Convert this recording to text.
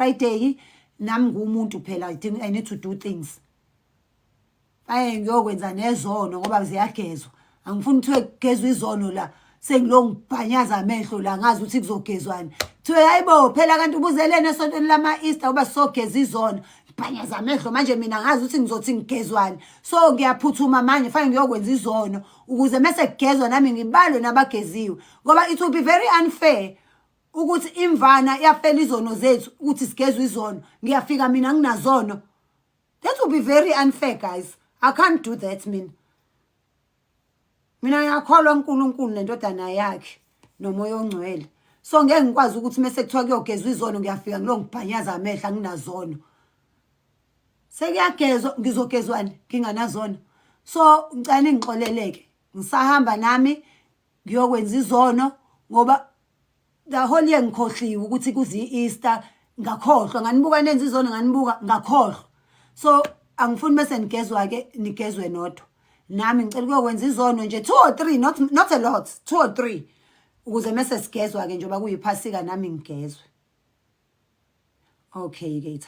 Friday nami ngumuntu phela, I think I need to do things. Aye, ngiyokwenza nezono ngoba ziyagezwa. Angifuni kuthiwe kugezwa izono la sengilo ngibhanyaza amehlo la, ngazi ukuthi kuzogezwani. Kuthiwe, "Hayibo phela, kanti ubuzelene esontweni lama-Easter uba sisogeza izono?" Ngibhanyaza amehlo manje mina, ngazi ukuthi ngizothi ngigezwani. So ngiyaphuthuma manje, fanele ngiyokwenza izono ukuze mese kugezwa nami ngibalwe nabageziwe, ngoba it will be very unfair ukuthi imvana yafela izono zethu ukuthi sigezwe izono, ngiyafika mina nginazono. That will be very unfair, guys. I can't do that mina. Mina ngiyakholwa uNkulunkulu nendodana yakhe noMoya oNgcwele, so ngeke ngikwazi ukuthi mase kuthiwa kuyogezwa izono, ngiyafika ngilo ngibhanyaza amehlo, anginazono. Sekuyagezwa, ngizogezwani nginganazono? So ngicela ningixoleleke, ngisahamba nami ngiyokwenza izono, ngoba the whole year ngikhohliwe ukuthi kuze i-Easter. Ngakhohlwa, nganibuka nenza izono, nganibuka ngakhohlwa. So angifuni bese nigezwa ke, nigezwe nodwa. Nami ngicela ukuyokwenza izono nje two or three, not a lot, two or three, ukuze mase sigezwa ke, njengoba kuyiphasika, nami ngigezwe. Okay ke.